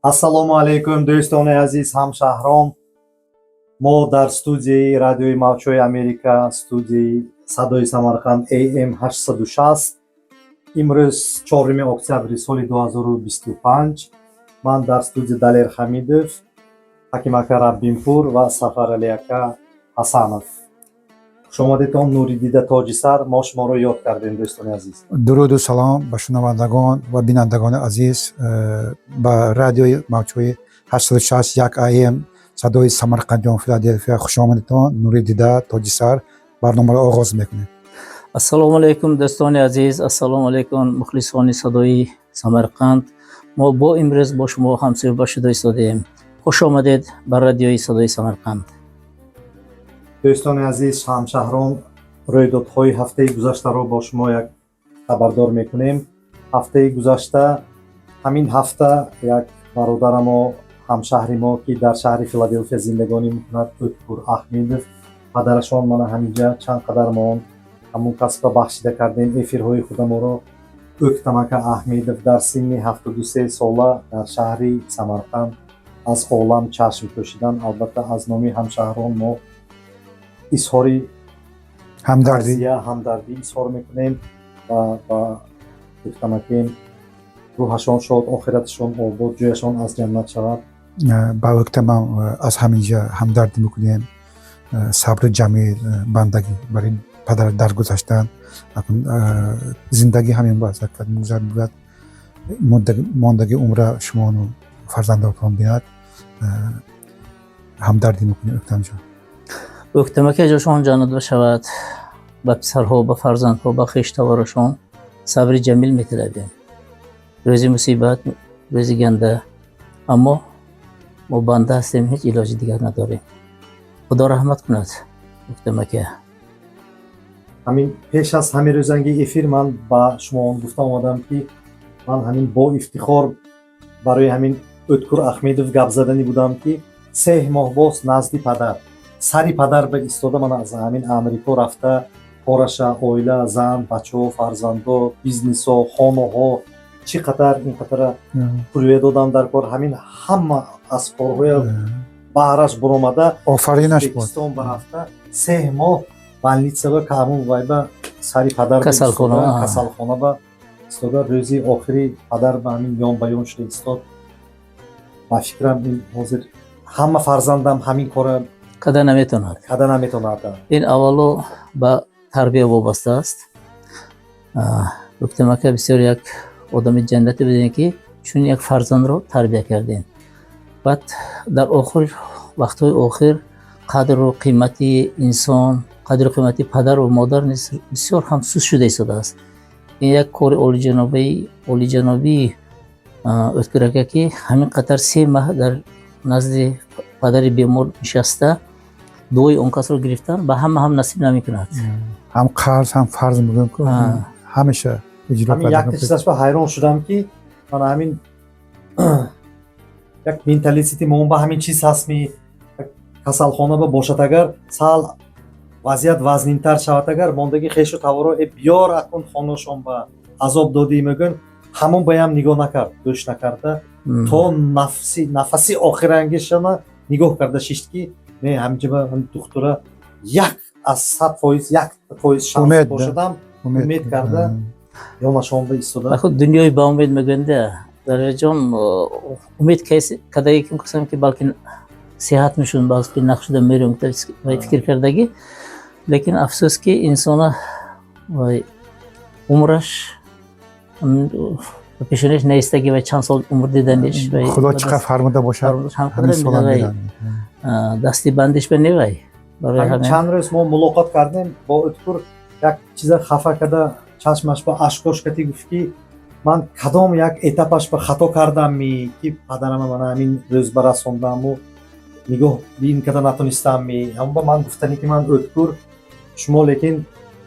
Ассалому алайкум, дӯстони азиз, ҳамшаҳрон. Мо дар студияи Радиои Мавҷҳои Америка, студияи Садои Самарқанд AM 860. Имрӯз 4 октябри соли 2025. Ман дар студия Далер Ҳамидов, Ҳаким ака Раббинпур ва Сафарали ака Ҳасанов. Хушомадедтон, нури дида, тоҷи сар. Мо шуморо ёд кардем, дӯстони азиз. Дуруду салом ба шунавандагон ва бинандагони азиз, ба Радиои Мавҷҳои 861 AM, Садои Самарқандиён, Филаделфия хушомадедтон. Нури дида, тоҷи сар, барномаро оғоз мекунем. Ассалому алайкум, дӯстони азиз, ассалому алайкум, мухлисони Садои Самарқанд. Мо бо имрӯз бо шумо ҳамсӯҳбат шуда истодаем. Хуш омадед ба Радиои Садои Самарқанд. Дӯстони азиз, ҳамшаҳрон, рӯйдодҳои ҳафтаи гузаштаро бо шумо як хабардор мекунем. Ҳафтаи гузашта, ҳамин ҳафта, як бародарамо, ҳамшаҳри мо, ки дар шаҳри Филаделфия зиндагонӣ мекунад, Ӯткур Аҳмедов, падарашон мана ҳаминҷа чанд қадар мо ҳамун касба бахшида кардем эфирҳои худаморо. Ӯктамака Аҳмедов дар синни 73 сола дар шаҳри Самарқанд аз олам чашм пӯшидан. Албатта, аз номи ҳамшаҳрон мо изҳори ҳамдардӣ, тазия, ҳамдардӣ изҳор мекунем ва ба Ӯктамакем рӯҳашон шод, охираташон обод, ҷояшон аз ҷаннат шавад. Ба Ӯктамам аз ҳаминҷа ҳамдардӣ мекунем, сабри ҷамил, бандагӣ барои падар даргузаштан. Зиндагӣ ҳамин бояд мегузарад, бояд мондаги умра шумону фарзандотон бинад. Ҳамдардӣ мекунем, Ӯктамҷон. Ӯктамака ҷошон ҷаннат бошавад. Ба писарҳо, ба фарзандҳо, ба хештаворашон сабри ҷамил металабем. Рӯзи мусибат, рӯзи ганда, аммо мо банда ҳастем, ҳеҷ илоҷи дигар надорем. Худо раҳмат кунад Ӯктамака. Ҳамин пеш аз ҳамин рӯзанги эфир ман ба шумо гуфта омадам, ки ман ҳамин бо ифтихор барои ҳамин Ӯткур Ахмедов гап заданӣ будам, ки 3 моҳ боз назди падар, сари падар ба истода, ман аз ҳамин Амрико рафта, кораша, оила, зан, бачаҳо, фарзандо, бизнесо, хонаҳо, чӣ қадар ин қадара пулве додам дар кор, ҳамин ҳама аз корҳоя баҳраш буромада, Офаринаш бод. Ӯзбекистон барафта, 3 моҳ больница ба каҳамун вайба сари падар ба Касалхона, истода, касалхона ба истода, рӯзи охири падар ба ҳамин ён ба ён шуда истод. Ба фикрам, ин ҳозир ҳама фарзандам ҳамин кора када наметавонад. Када наметавонад. Ин аввало ба тарбия вобаста аст. Ӯктамака бисёр як одами ҷаннатӣ будем, ки чунин як фарзандро тарбия кардем. Баъд дар охир, вақтҳои охир, қадру қимати инсон, қадру қимати падару модар низ бисёр ҳам суст шуда истодааст. Ин як кори олиҷанобии Ӯткурака, ки ҳамин қадар 3 маҳ дар назди падари бемор нишаста, дуои он касро гирифтан ба ҳама ҳам насиб намекунад. Ҳам қарз, ҳам фарз мегӯем ку, ҳамеша иҷро Ҳамин якта кардан. чизаш ба ҳайрон шудам, ки мана ҳамин як менталитети мо ба ҳамин чиз ҳаст, ми касалхона ба бошад, агар сал вазъият вазнинтар шавад, агар мондагӣ хешу таворо э биёр, акун хонашон ба азоб додӣ мегӯянд. Ҳамон баям нигоҳ накард, гӯш накарда, то нафси нафаси охирангишана нигоҳ карда шишт, ки не, ҳаминҷа ба духтура як аз 100%, 1% шанс Умед, да. бошадам, умед карда, ёнашон ба истода. Худ дунёи ба умед мегӯянда, дараҷон умед кадаги ким касам, ки балки сиҳат мешудам, балки нақшуда мерем, вай фикр кардагӣ. Лекин афсӯс, ки инсона вай умраш ба пешонаш наистаги, вай чанд сол умр диданиш вай Худо чӣ қадр фармуда бошад, ҳамин сола вай дасти бандиш ба невай барои ҳамин ҳамин. Чанд рӯз мо мулоқот кардем бо Ӯткур, як чиза хафа карда, чашмаш ба ашкош кати гуфт, ки ман кадом як этапаш ба хато кардамми, ки падарама мана ҳамин рӯз ба расондаму нигоҳ бин карда натонистамми. Ҳамон ба ман гуфтане, ки ман, Ӯткур, шумо лекин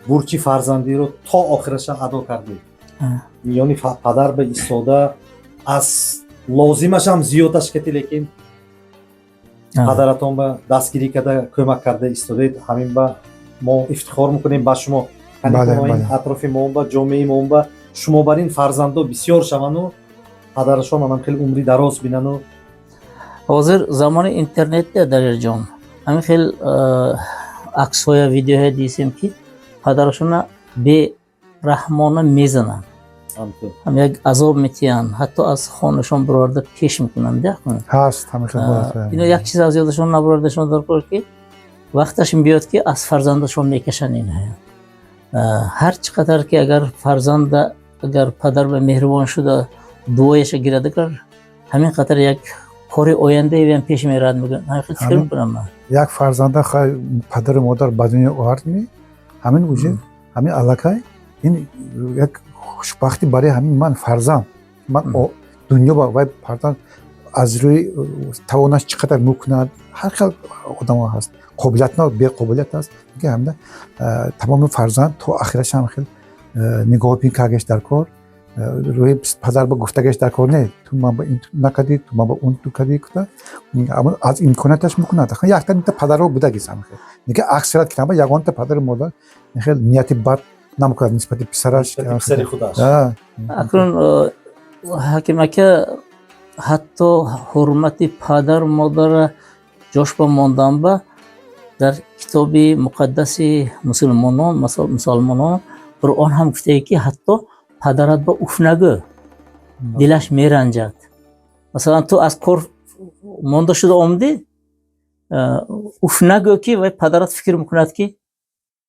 бурчи фарзандиро то охираша адо кардед, миёни падар ба истода, аз лозимашам зиёдаш кати, лекин падаратон ба дастгирӣ карда, кӯмак карда истодед. Ҳамин ба мо ифтихор мекунем ба шумо. Атрофи мо ба ҷомеаи мо ба шумо бар ин фарзандо бисёр шавану. Падарашон анам хеле умри дароз бинану. Ҳозир замони интернетде, Далерҷон, ҳамин хел аксҳоя, видеоҳое дидем, ки падарашона бераҳмона мезананд, ҳам як азоб метиҳанд, ҳатто аз хонашон бироварда пеш мекунанд. Ҳаст ҳамин хел. Ино як чиз аз ёдашон набурардашон даркор, ки вақташ биёд, ки аз фарзандашон мекашанд. Инҳая ҳар чӣ қадар ки агар фарзанда, агар падар ба меҳрубон шуда, дуояша гирад, агар ҳамин қадар як кори ояндаевиам пеш меравад, мегӯям, ҳамин хел фикр мекунам ман. Як фарзанда падару модар ба дунё овардми, ҳамин уже ҳамин аллакай ин як хушбахтӣ барои ҳамин ман фарзанд ман дунё ба вай фарзанд аз рӯи тавонаш чӣ қадар мекунад. Ҳар хел одамо ҳаст, қобилиятно беқобилият аст, ки ҳамда тамоми фарзанд то ахираш ҳам хел нигоҳбин кардагаш дар кор, рӯи падар ба гуфтагаш дар кор не, ту ман ба ин накардӣ, ту ман ба он ту кардӣ гуфта, аз имконияташ мекунад. Якта падарро будагист ҳам хел, неки аксарият ки ягонта падару модар хел нияти бад намекунад нисбати писараш. Писари худаш. Акнун, Ҳаким ака, ҳатто ҳурмати падару модара ҷош ба мондан ба дар китоби муқаддаси мусулмонон, мусалмонон, Қуръон ҳам гуфтае, ки ҳатто падарат ба уф нагӯ, дилаш меранҷад. Масалан, ту аз кор монда шуда омадӣ, уф нагӯ, ки вай падарат фикр мекунад, ки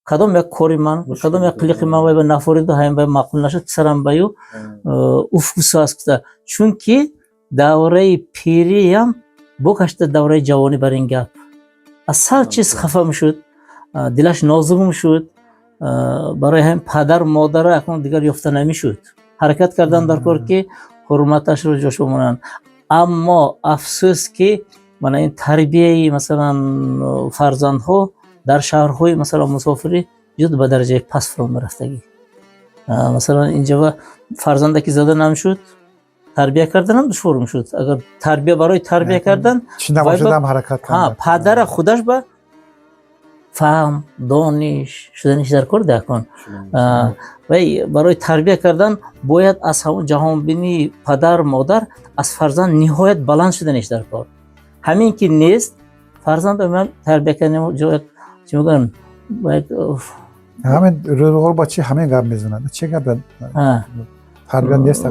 кадом як кори ман, кадом як қилиқи ман вай ба нафориду, ҳамин ба маъқул нашуд, писарам ба ю уф гусааст гуфта. Чунки давраи пириям богашта давраи ҷавонӣ бар ин гап аз сар чиз хафа мешуд, дилаш нозук мешуд. Барои ҳамин падар модара акнун дигар ёфта намешуд. Ҳаракат кардан дар кор, ки ҳурматашро ҷош бимонанд. Аммо афсӯс, ки мана ин тарбияи, масалан, фарзандҳо дар шаҳрҳои, масалан, мусофирӣ ҷуд ба дараҷаи паст фуро мерафтагӣ. Масалан, инҷа фарзанда ки зада намешуд, тарбия карданам душвор мешуд. Агар тарбия барои тарбия кардан чӣ набошадам ҳаракат. Падара худаш ба фаҳм, дониш шуданиш дар кор дакун. Вай барои тарбия кардан бояд аз ҳамон ҷаҳонбинии падар модар аз фарзанд ниҳоят баланд шуданиш дар кор. Ҳамин ки нест, фарзанд ман тарбия кардем, чӣ мегӯям. Ҳамин рӯзғор ба чӣ ҳамин гап мезанад, чӣ гап, тарбия нест.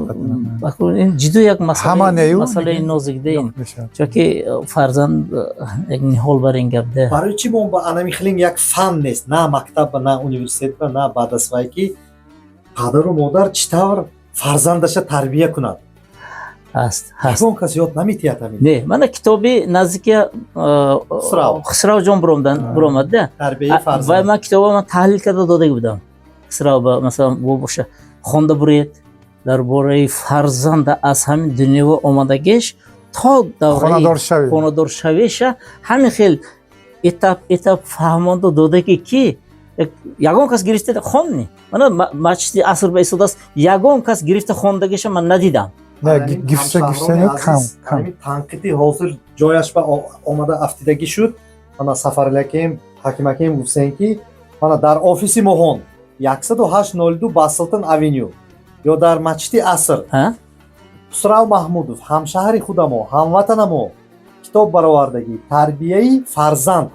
Ин ҷиддӣ як масъалаи нозикдаин, чунки фарзанд як ниҳол бар ин гап да. Барои чӣ мо ба анами хелин як фан нест, на мактаб, на университет, на баъд аз вай, ки падару модар чӣ тавр фарзандаша тарбия кунад? Ҳаст, ҳаст. Ягон кас ёд наметиҳад ҳамин. Не, мана китоби наздики Хусравҷон буромадда. Тарбияи фарзанд. Ва ман китоба ман таҳлил карда додаги будам Хусрав ба, масалан, боша хонда буред дар бораи фарзанда аз ҳамин дунёво омадагиш то давраи хонадоршавиша, ҳамин хел этап этап фаҳмонда додаги, ки ягон кас гирифта хонни. Мана Масҷиди Аср ба истодааст, ягон кас гирифта хондагиша ман надидам. Танқиди ҳозир ҷояш ба омада афтидагӣ шуд. Мана Сафаралиакем, Ҳакимакем гуфтем, ки мана дар офиси моҳон 10802 Баслтон Авеню ё дар Масҷиди Аср Хусрав Маҳмудов, ҳамшаҳри худамо, ҳамватанамо, китоб баровардагӣ «Тарбияи фарзанд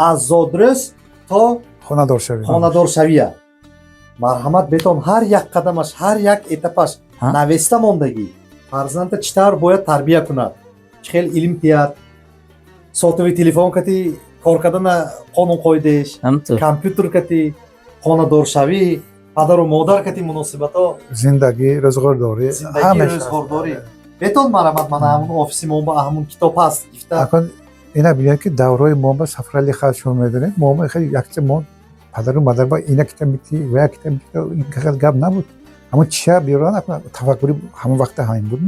аз зодрӯз то хонадоршавия». Марҳамат, бетон ҳар як қадамаш, ҳар як этапаш навеста мондагӣ, фарзанда чӣ тавр бояд тарбия кунад, чӣ хел илм тиҳад, сотовый телефон кати кор кардана қонун қоидаеш, компютер кати, хонадоршавӣ, падару модар кати муносибато. Зиндагӣ, рӯзғордорӣ. Зиндагӣ, рӯзғордорӣ. Бетон, марҳамат, мана ҳамун офиси мо ба ҳамун китоб ҳаст, гифта. Ина бинед, ки давраи мо ба Сафарали хал шумо медонед, мо хеле якча мо падару модар ба ина китоб мити ва як китоб мити, ин хел гап набуд. Ҳамон чия биёран, тафаккури ҳамон вақта ҳамин буд.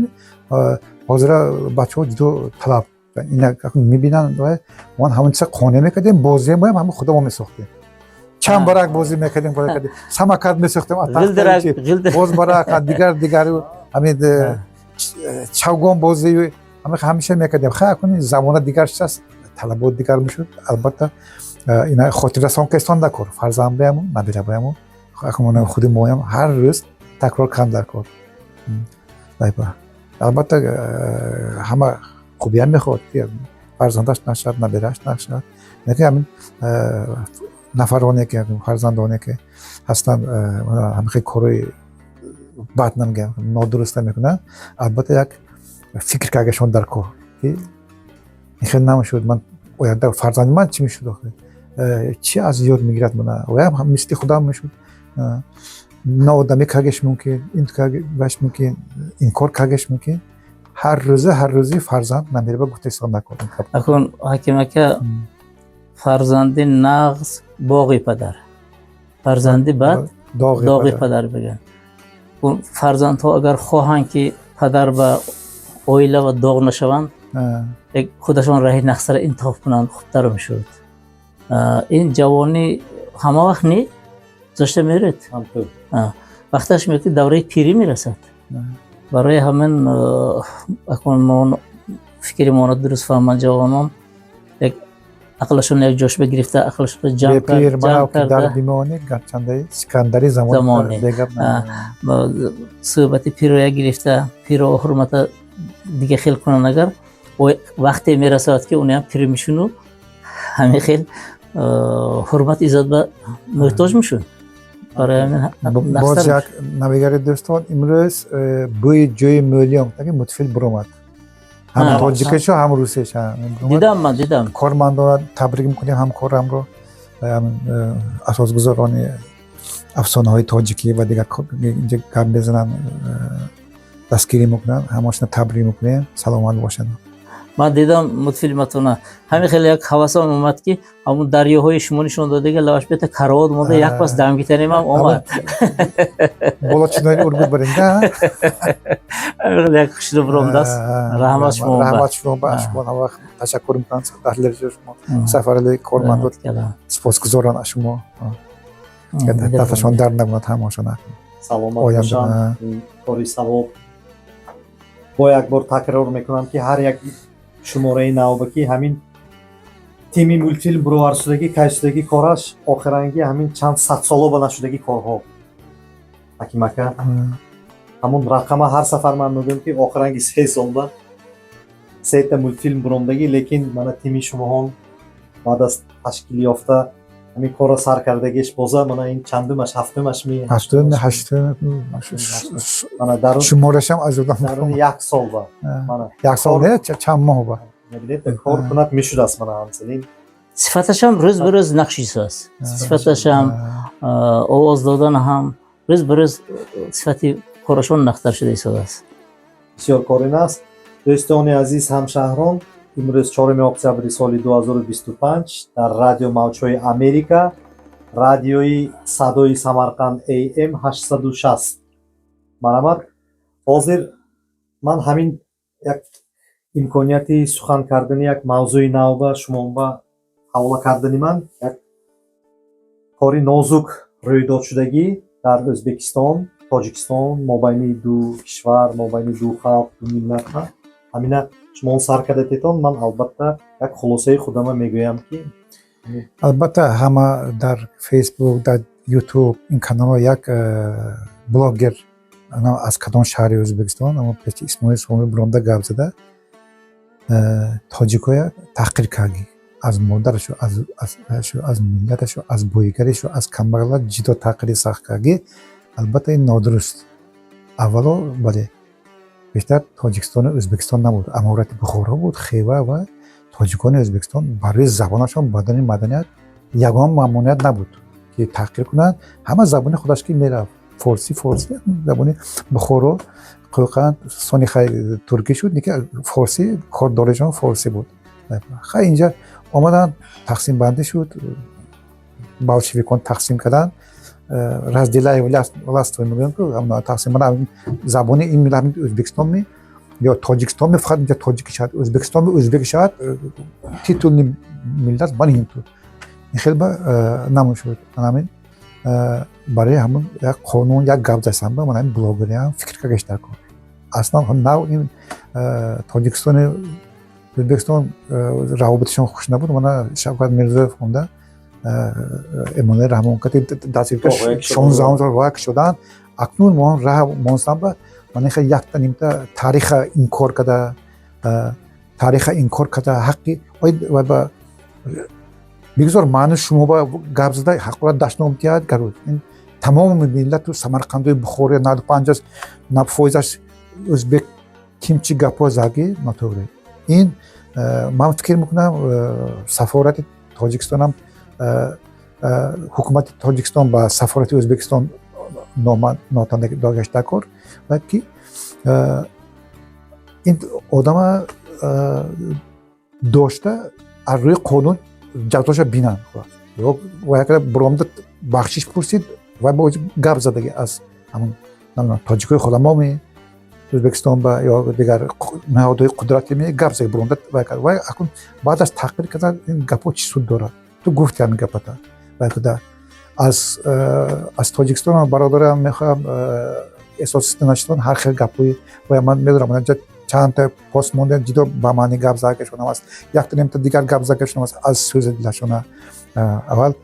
Ҳозира бачаҳо ҷудо талаб ина мебинанд ва мо ҳамон чиза қонеъ мекардем. Бозиам боям ҳамон худамо месохтем, чанд барак бозӣ мекардем, самокат месохтем, боз барак, дигар дигар, ҳамин чавгон бозӣ ҳамеша мекардем. Хай, акун замона дигар шудааст, талабот дигар мешуд. Албатта, ина хотиррасон кестон дар кор фарзандбаяму набирабаяму, акун худи моям ҳар рӯз такрор кам дар кор. Албатта, ҳама хубиям мехоҳад, ки фарзандаш нашавад, набираш нашавад. Лекин ҳамин нафароне ки, фарзандоне ки ҳастанд, ҳамин корои бад намегӯям, нодуруста мекунанд, албатта, як фикр кардашон дар кор, ки ин хел намешуд, ман оянда фарзанди ман чӣ мешуд, охир чӣ аз ёд мегирад мана, оям мисли худам мешуд, ноодамӣ кардаш мумкин, ин кардаш мумкин, инкор кардаш мумкин. Ҳар рӯза, ҳар рӯзи фарзанд намераба гуфта истода накор. Акун, Ҳаким ака, фарзанди нағз боғи падар, фарзанди бад доғи падар биган. Фарзандҳо агар хоҳанд, ки падар ба оила ва доғ нашаванд, худашон раҳи нақсара интихоб кунанд, хубтар мешуд. Ин ҷавонӣ ҳама вақт не, гузашта меред, вақташ меояд, ки давраи пирӣ мерасад. Барои ҳамин акун мо фикри моро дуруст фаҳманд ҷавонон, як ақлашон як ҷошба гирифта, ақлашонро ҷамъ карда, гарчандаи Искандари замони суҳбати пирро як гирифта, пирро ҳурмата дига хел кунанд. Агар вақте мерасад, ки унаям пир мешуну ҳамин хел ҳурмат, иззат ба муҳтоҷ мешуд. Барои ҳамин боз як навигари, дӯстон, имрӯз бӯи ҷӯи мӯлиён мультфилм буромад, ҳам тоҷикашо, ҳам русияш. Дидам, ман дидам. Кормандона табрик мекунем, ҳамкорамро, асосгузорони афсонаҳои тоҷикӣ ва дигар инҷа гап мезананд, дастгирӣ мекунанд, ҳамашона табрик мекунем, саломат бошанд. Ман дидам мультфилматона, ҳамин хеле як ҳавасам омад, ки ҳамун дарёҳои шумо нишон додага, лаваш бета каровот монда, як пас дамгитанимам омад. Боло чинои Ургут барем. Ҳамин хеле як хушрӯ биромдааст. Раҳмат шумо. Раҳмат шумо, ба шумо ҳамавақт ташаккур мекунам, даҳлери шумо, Сафарали, кормандот сипосгузоранд аз шумо, дафташон дард набунад ҳамашона. Саломат бошанд. Кори савоб. Бо як бор такрор мекунам, ки ҳар як шумораи навбакӣ ҳамин тими мультфилм бироваршудагӣ, кайшудагӣ кораш охиранги ҳамин чанд садсоло ба нашудагӣ корҳо, Ҳаким ака. Ҳамун рақама ҳар сафар ман мегӯям, ки охиранги 3 солда сета мультфилм буромдагӣ, лекин мана тими шумоҳон баъд аз ташкил ёфта ҳамин корро сар кардагиш, боза мана ин чандумаш, ҳафтумаш ми? Ҳаштум, ҳаштум. Мана дарун шуморашам аз ёдам. Даруни як сол ба мана. Як сол не, чанд моҳ ба. Мебинед, кор кунад мешудааст, мана ҳамчунин. Сифаташам рӯз ба рӯз нақшисоз, сифаташам, овоз додан ҳам рӯз ба рӯз сифати корашон нақтар шуда истодааст. Бисёр корин аст. Дӯстони азиз, ҳамшаҳрон, имрӯз 4 октябри соли 2025 дар радио Мавҷҳои Америка, радиои Садои Самарқанд, AM 860 марҳамат. Ҳозир ман ҳамин як имконияти сухан кардани як мавзӯи навба шумоба ҳавола кардани ман, як кори нозук рӯйдод шудагӣ дар Ӯзбекистон, Тоҷикистон, мобайни ду кишвар, мобайни ду халқ, ду миллат. Ҳамина шумо сар кардатетон, ман албатта як хулосаи худама мегӯям, ки Албатта, ҳама дар Фейсбук, дар Ютуб ин каналҳо, як блогер аз кадом шаҳри Ӯзбекистон, амо пеши Исмоили Сомонӣ биромда гап зада, тоҷикоя таҳқир кардӣ, аз модарашу, аз миллаташу, аз боигаришу, аз камбағала ҷидо таҳқири сахт кардӣ. Албатта, ин нодуруст. Аввало, бале, бештар Тоҷикистону Ӯзбекистон набуд, аморати Бухоро буд, Хева ва тоҷикони Ӯзбекистон барои забонашон бадани маданият ягон мамнуният набуд, ки таҳқир кунанд. Ҳама забони худаш ки мерафт, форсӣ, форсӣ, забони Бухоро, Қӯқанд, сони хай туркӣ шуд, ки форсӣ кордоришон форсӣ буд. Хай, инҷа омаданд, тақсимбандӣ шуд, болшевикон тақсим карданд, разделяй властвуй мегӯям, ку тақсим забони ин миллат Ӯзбекистон ми ё Тоҷикистон ми, фақат инҷа тоҷик шавад, Ӯзбекистон ми ӯзбек шавад, титулни миллат ман ин ту ин хел ба намешуд. Ҳамин барои ҳамун як қонун, як гап засам ба ман ҳамин блогериам фикр кардаш дар кор. Аслан нав ин Тоҷикистони Ӯзбекистон равобиташон хуш набуд. Мана Шавкат Мирзоев хонда Эмомалӣ Раҳмон кати дастгир, 16-ум сол вак шуданд. Акнун мо раҳ монстан ба Ман хел якта нимта тариха инкор карда, тариха инкор карда, ҳаққи ой ва ба бигзор ману шумо ба гап зада ҳаққора дашном диҳад гаруд. Ин тамоми миллату Самарқанду Бухоро 95 на фоизаш ӯзбек, ким чӣ гапҳо заги нотуғри. Ин ман фикр мекунам, сафорати Тоҷикистонам, ҳукумати Тоҷикистон ба сафорати Ӯзбекистон нома нотанда кор ва ки ин одама дошта, аз рӯи қонун ҷазоша бинанд. Ва якра буромда бахшиш пурсид ва бо гап задаги аз ҳамун тоҷикои худамоми Ӯзбекистон ба ё дигар ниҳодҳои қудрати ми гап заги буромда вай кард. Вай акун баъд аз таҳқир кардан ин гапҳо чӣ суд дорад? Ту гуфти ҳамин гапата. Вай куда аз Тоҷикистон бародарам мехоҳам эҳсоси нашитон ҳар хел гапҳои вай. Ман медонам, инҷа чандта пост монда, ҷидо ба маъни гап загашонам аст, якта немта дигар гап загашонам аст. Аз сӯзи дилашона аввал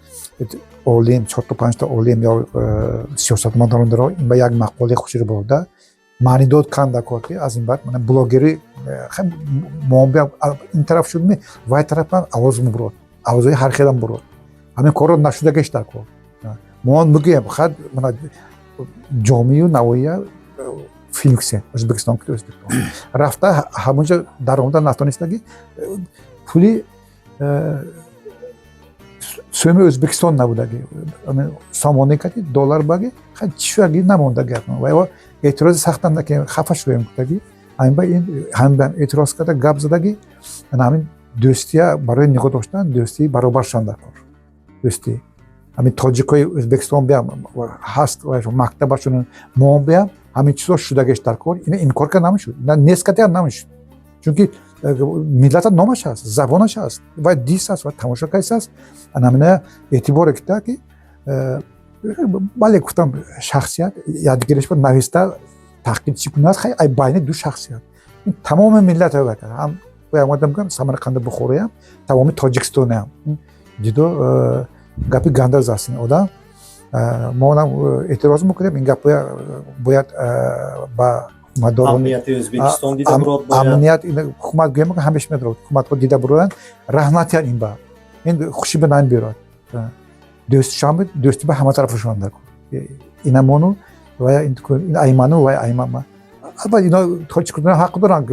олим, чорто панҷта олим ё сиёсатмадоронро ин ба як мақолаи хуширо бурда маънидод канда кор, ки аз ин баъд мана блогери ин тараф шудми, вай тарафам овоз мебурод, овозҳои ҳар хелам бурод. Ҳамин корро нашудагеш дар кор. Мо мегӯем, хад мана Ҷомию Навоия филм кисем, Ӯзбекистон ки Ӯзбекистон рафта, ҳамонҷо даромада натонистаги, пули сӯми Ӯзбекистон набудаги, сомонӣ кади доллар баги чӣ шудаги намондаги. Ва эътирози сахтам наки хафа шудаем гуфтаги. Ҳамин ин ҳамин эътироз карда гап задаги. Ҳамин дӯстия барои нигоҳ доштан, дӯстии баробар шудан дар кор. Дӯстӣ ҳамин тоҷикои Ӯзбекистон биям ҳаст, мактабашон мо биям, ҳамин чизо шудагеш дар кор. Ина инкор карда намешуд, ина нест карда намешуд, чунки миллата номаш ҳаст, забонаш ҳаст ва дис аст ва тамошо кайс аст. Анамина эътиборе кита ки бале, гуфтам, шахсият ядгириш ба нависта таҳқиқ чӣ кунад? Хай, ай байни ду шахсият ин тамоми миллат ҳам омадам гам Самарқанду Бухороям, тамоми Тоҷикистонаам ҷудо гапи ганда заст ин одам. Мо онам эътироз мекунем, ин гап бояд ба ҳукуматдоронамнияти Ӯзбекистон дида бурод. Амният ҳукумат гӯям, ҳамеш медорад, ҳукуматҳо дида буроянд, раҳ натиҳанд. Ин ба ин хуши ба намебиёрад. Дӯстишон дӯстӣ ба ҳама тарафашон дар инамону ва ин айману ва аймама. Албатта, ино тоҷик ҳақ доранд.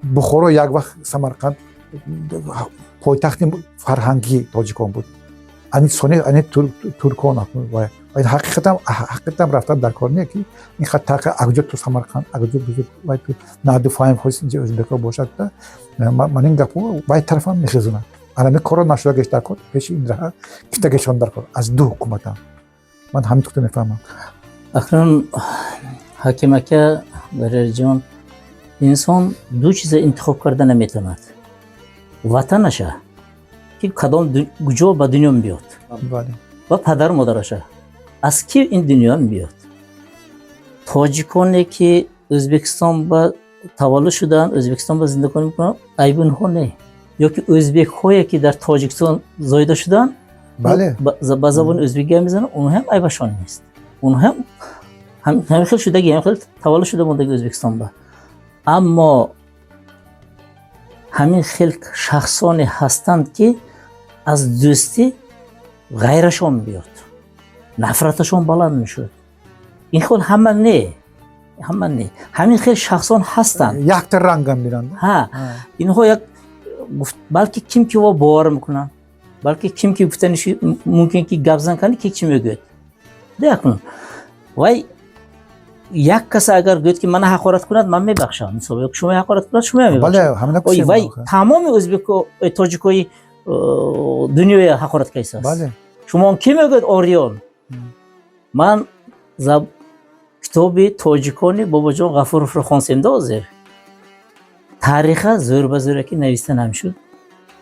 Бухоро як вақт, Самарқанд пойтахти фарҳангии тоҷикон буд, ани сони ани туркон. Ҳақиқатам ҳақиқатам рафтан дар кор не, ки ин хат тақа акҷо ту Самарқанд, акҷо бузург вай ту наду фаҳм хост инҷа ӯзбекҳо бошад. Ман ин гапҳо вай тарафам мехезонад. Анами корро нашудагеш дар кор, пеши ин раҳа кифтагешон дар кор аз ду ҳукуматам. Ман ҳамин тухта мефаҳмам. Акнун, Ҳаким ака, Далерҷон, инсон ду чиза интихоб карда наметавонад: ватанаша, ки кадом куҷо ба дунё мебиёд, ва падару модараша, аз ки ин дунё мебиёд. Тоҷиконе ки Ӯзбекистон ба таваллуд шуданд, Ӯзбекистон ба зиндагонӣ мекунанд, айби онҳо не, ёки ӯзбекҳое ки дар Тоҷикистон зоида шуданд, ба забони ӯзбекӣ гап мезананд, онҳо ҳам айбашон нест. Онҳо ҳам ҳамин хел шудаги, ҳамин хел таваллуд шуда мондаги Ӯзбекистон ба. Аммо ҳамин хел шахсоне ҳастанд, ки аз дӯстӣ ғайрашон биёд, нафраташон баланд мешуд. Ин хел ҳама не, ҳама не, ҳамин хел шахсон ҳастанд. Якта рангам бинанд. Ҳа, инҳо як балки ким ки во бовар мекунанд, балки ким ки гуфтаниши мумкин, ки гапзан кани, ки чӣ мегӯяд деякун. Вай як каса агар гӯяд, ки мана ҳақорат кунад, ман мебахшам, мисол, ё шумо ҳақорат кунад, шумо мебахшам. Вай тамоми ӯзбеко, тоҷикои дунёя ҳақорат кайсааст. Шумо кӣ мегӯяд ориён? Ман китоби тоҷикони Бобоҷон Ғафуровро хонсемда. Ҳозир тариха зӯр ба зӯракӣ нависта намешуд,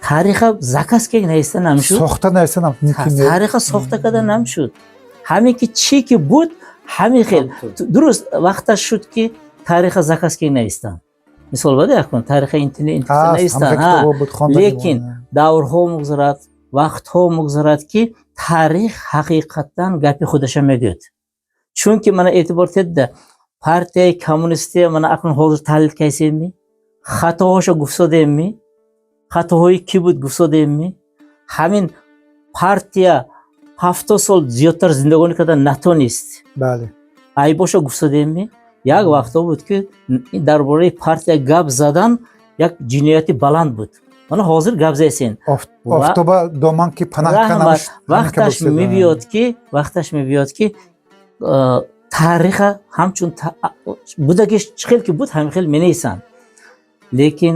тариха заказ ки нависта намешуд. Сохта нависта. Тариха сохта карда намешуд. Ҳамин ки чӣ ки буд, ҳамин хел дуруст. Вақташ шуд, ки тариха заказ ки навистанд, мисол бада якун тариха навистанд, лекин даврҳо мегузарад, вақтҳо мегузарад, ки таърих ҳақиқатан гапи худаша мегӯяд. Чунки мана эътибор тедда. Партияи коммунистия мана акнун ҳозир таҳлил кайсемми, хатоҳошо гуфтодемми, хатоҳои кӣ буд гуфтодемми? Ҳамин партия 70 сол зиёдтар зиндагонӣ карда натонист. Айбошо гуфтодемми? Як вақто буд, ки дар бораи партия гап задан як ҷинояти баланд буд. Мана ҳозир гап зайсен. Офтоба доман ки панаҳ. Раҳмат. Вақташ мебиёд, ки таъриха ҳамчун будагиш, чӣ хел ки буд, ҳамин хел менависанд. Лекин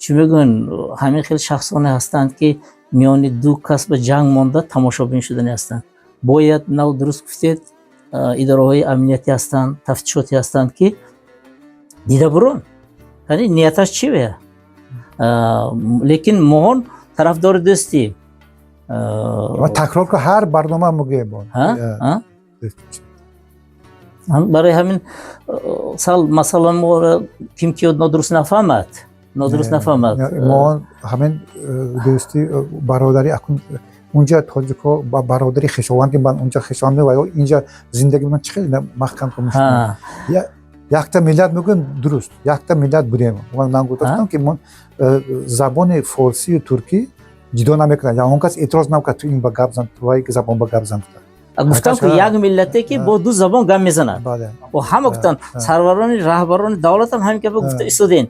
чӣ мегӯянд, ҳамин хел шахсоне ҳастанд, ки миёни ду кас ба ҷанг монда, тамошобин шудани ҳастанд. Бояд нав дуруст гуфтед, идораҳои амниятӣ ҳастанд, тафтишотӣ ҳастанд, ки дида бурон, яъне нияташ чӣ бе. Лекин моҳон тарафдори дӯстӣ. Ва такрор ку, ҳар барнома мегӯем. Барои ҳамин сал масалан моро ким ки нодуруст нафаҳмад, нодуруст нафаҳмад. Мо ҳамин дӯстӣ, бародарӣ, акун унҷа тоҷико ба бародари хешованд ман унҷа хешованд ва инҷа зиндагӣ мекунанд, чӣ хеле маҳкам. Якта миллат мегӯем, дуруст, якта миллат будем. Ман гуфтам, ки мо забони форсию туркӣ ҷудо намекунад. Ягон кас эътироз намекунад: ту ин ба гап зан, ту вай забон ба гап зан. Гуфтам, ки як миллате, ки бо ду забон гап мезанад. Ҳама гуфтанд, сарварони, раҳбарони давлатам ҳамин гапа гуфта истодем.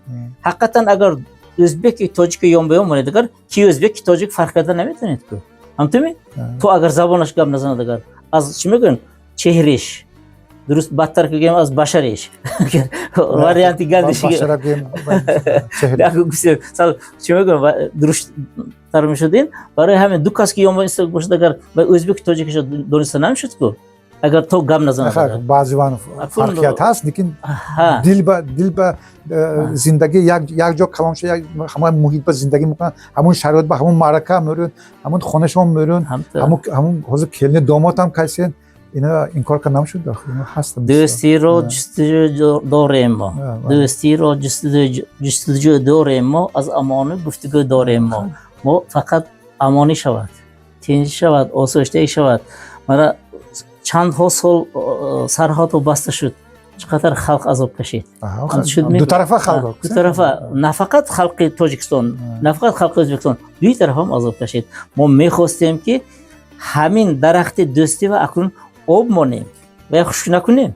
Ҳақиқатан, агар ӯзбеки тоҷики ён ба ён монед, агар ки ӯзбек, ки тоҷик, фарқ карда наметавонед ку, ҳамтуми? То агар забонаш гап назанад, агар аз чӣ мегӯянд, чеҳриш дуруст, бадтар ки гӯем, аз башариш варианти гандиш чӣ мегӯям, дурусттар мешудин. Барои ҳамин ду кас ки ён бошад, агар ба ӯзбеки тоҷикиша дониста намешуд ку, агар то гап назанад. Баъзеван фарқият ҳаст, лекин дил ба дил ба зиндагӣ як ҷо калон шуда, ҳамон муҳит ба зиндагӣ мекунанд, ҳамон шароит ба ҳамон маърака мерӯн, ҳамон хонашон мерӯн, ҳамон ҳозир келини домодам кайсен, ина инкор карда намешуд. Ҳаст. Дӯстиро ҷустуҷӯ дорем мо, дӯстиро ҷустуҷӯ дорем мо, аз амону гуфтугӯ дорем мо. Мо фақат амонӣ шавад, тинҷ шавад, осоиштагӣ шавад. Мана чандҳо сол сарҳадҳо баста шуд, чӣ қадар халқ азоб кашид. Дутарафа халқ. Дутарафа, на фақат халқи Тоҷикистон, на фақат халқи Ӯзбекистон, дуи тараф ҳам азоб кашид. Мо мехостем, ки ҳамин дарахти дӯстӣ ва акнун об монем ва хушк накунем.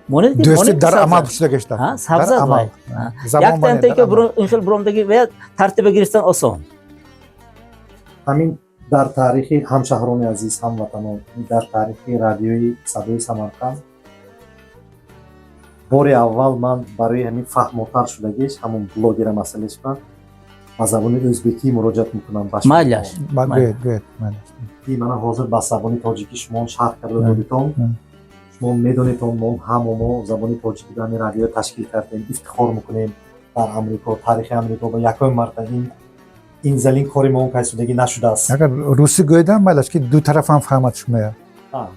Дӯстӣ дар амал шуда гашта. Сабзад. Яктантаки ин хел буромдаги ва тартиба гирифтан осон. Ҳамин дар таърихи, ҳамшаҳрони азиз, ҳамватанон, дар таърихи радиои Садои Самарқанд бори аввал ман барои ҳамин фаҳмотар шудагиш ҳамон блогера масъалааш ман ба забони ӯзбекӣ муроҷиат мекунам. Майлаш. Ки мана ҳозир ба забони тоҷикӣ шумо шарҳ карда додитон. Шумо медонедон, мо ҳамо мо забони тоҷикӣ дар ҳамин радио ташкил кардем, ифтихор мекунем. Дар Амрико, таърихи Амрико ба якум марта ин залин кори мо кайсудагӣ нашудааст. Агар русӣ гӯедам, майлаш, ки ду тарафам фаҳмад шумоя.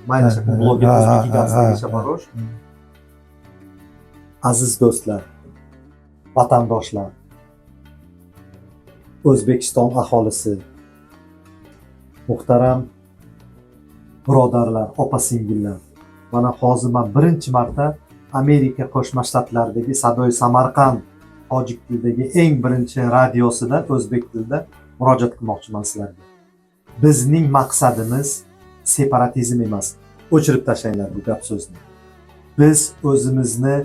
Майлаш, блогер ӯзбекӣ гап задаша барош. Aziz do'stlar, vatandoshlar, O'zbekiston aholisi, muhtaram birodarlar, opa singillar, mana hozir man birinchi marta Amerika Qo'shma Shtatlaridagi Sadoi Samarqand tojik tilidagi eng birinchi radiosida o'zbek tilida murojaat qilmoqchiman sizlarga. Bizning maqsadimiz separatizm emas, o'chirib tashlanglar bu gap so'zni. Biz o'zimizni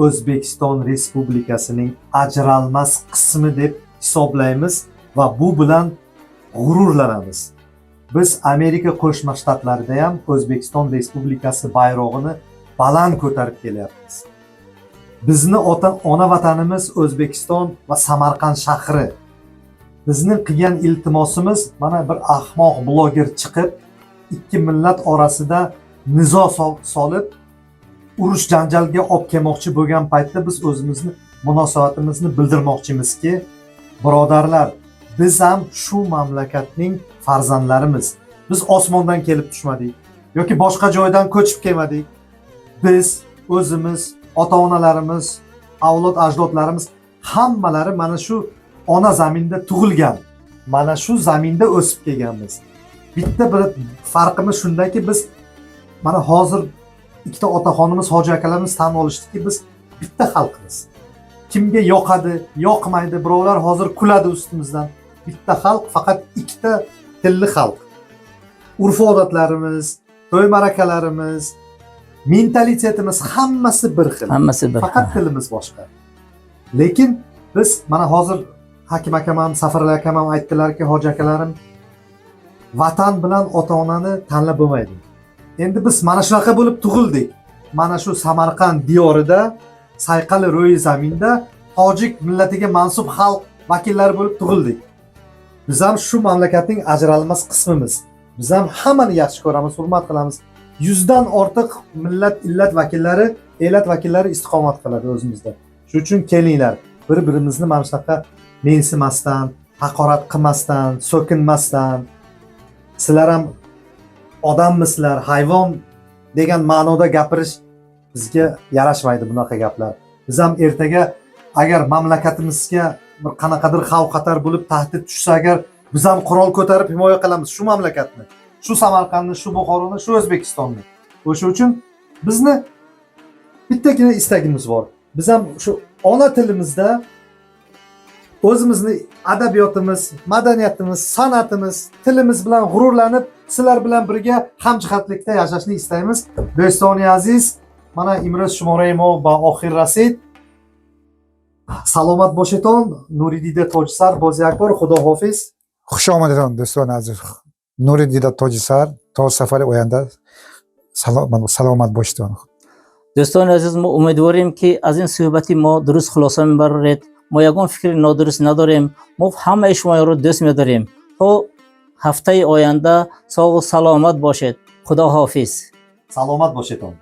O'zbekiston Respublikasining ajralmas qismi deb hisoblaymiz va bu bilan g'ururlanamiz. Biz Amerika Qo'shma Shtatlarida ham O'zbekiston Respublikasi bayrog'ini baland ko'tarib kelyapmiz. Bizni ota ona vatanimiz O'zbekiston va Samarqand shahri. Bizni qilgan iltimosimiz, mana bir ahmoq bloger chiqib, ikki millat orasida nizo solib, urush janjalga olib kelmoqchi bo'lgan paytda biz o'zimizni munosabatimizni bildirmoqchimizki, birodarlar, biz ham shu mamlakatning farzandlarimiz. Biz osmondan kelib tushmadik yoki boshqa joydan ko'chib kelmadik. Biz o'zimiz, ota onalarimiz, avlod ajdodlarimiz hammalari mana shu ona zaminda tug'ilgan, mana shu zaminda o'sib kelganmiz. Bitta bir farqimiz shundaki, biz mana hozir Ikkita otaxonimiz, hoji akalarimiz tan olishdiki, biz bitta xalqmiz. Kimga yoqadi, yoqmaydi, birovlar hozir kuladi ustimizdan. Bitta xalq, faqat ikkita tilli xalq. Urf odatlarimiz, to'y ma'rakalarimiz, mentalitetimiz, hammasi bir xil. Hammasi bir. Faqat tilimiz boshqa. Lekin biz mana hozir Hakim akam ham, Safarali akam ham aytdilarki, hoji akalarim, vatan bilan ota onani tanlab bo'lmaydi. Endi biz mana shunaqa bo'lib tug'ildik. Mana shu Samarqand diyorida, sayqali ro'yi zaminda tojik millatiga mansub xalq vakillari bo'lib tug'ildik. Biz ham shu mamlakatning ajralmas qismimiz. Biz ham hammani yaxshi ko'ramiz, hurmat qilamiz. 100dan ortiq millat, illat vakillari, elat vakillari istiqomat qiladi o'zimizda. Shuning uchun kelinglar, bir birimizni mana shunaqa mensimasdan, haqorat qilmasdan, so'kinmasdan, sizlar ham odammisizlar, hayvon degan ma'noda gapirish bizga yarashmaydi bunaqa gaplar. Biz ham ertaga agar mamlakatimizga bir qanaqadir xavf xatar bo'lib, tahdid tushsa agar, biz ham qurol ko'tarib himoya qilamiz shu mamlakatni, shu Samarqandni, shu Buxoroni, shu O'zbekistonni. O'sha uchun bizni bittagina istagimiz bor. Biz ham shu ona tilimizda o'zimizni adabiyotimiz, madaniyatimiz, san'atimiz, tilimiz bilan g'ururlanib, sizlar bilan birga hamjihatlikda yashashni istaymiz. Do'stoni aziz, mana имрӯз шумораи мо ба охир расид. Саломат бошедон. Нуридида Тоҷисар, боз як бор худо ҳофиз. Хуш омадедон, дӯстони азиз. Нури дида Тоҷисар, то сафари оянда саломат бошедон. Дӯстони азиз, мо умедворем, ки аз ин суҳбати мо дуруст хулоса мебароред. Мо ягон фикри нодуруст надорем. Мо ҳамаи шуморо дӯст медорем. То ҳафтаи оянда соғу саломат бошед. Худо ҳофиз. Саломат бошедон.